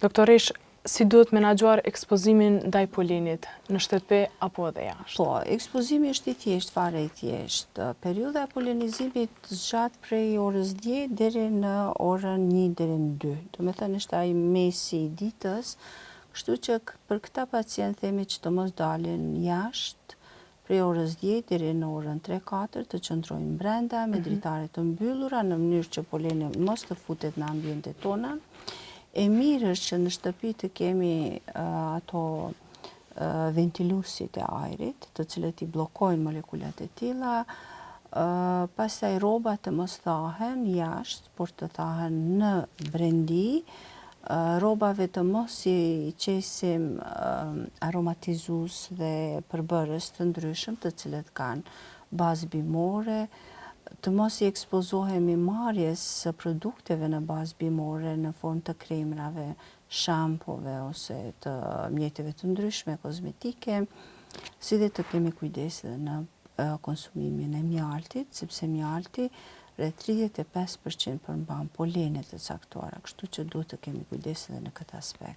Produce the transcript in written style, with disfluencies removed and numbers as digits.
Doktoreshë, si duhet menaxhuar ekspozimin ndaj polenit në shtëpi apo edhe jashtë? Po, ekspozimi është i thjeshtë, fare i thjeshtë. Periudha e polenizimit zgjat prej orës 10 deri në orën 1 deri në 2. Domethënë është ai mesi i ditës, kështu që për këta pacient themi që të mos dalin jashtë prej orës 10 deri në orën 3-4 të qëndrojnë brenda me dritare të mbyllura në mënyrë që poleni mos të futet në ambientet tona. E mirë është që në shtëpi të kemi ato ventiluesit e ajrit, të cilët i bllokojnë molekulat e tilla, pastaj rrobat të mos thahen jashtë, por të thahen në brendi, rrobave të mos i qesim aromatizues dhe përbërës të ndryshëm të cilët kanë bazë bimore, të mos i ekspozohemi marrjes së produkteve në bazë bimore në formë të kremrave, shampove ose të mjeteve të ndryshme kozmetike, si dhe të kemi kujdes edhe në konsumimin e mjaltit, sepse mjalti rreth 35% përmban polene të caktuara, kështu që duhet të kemi kujdes edhe në këtë aspekt.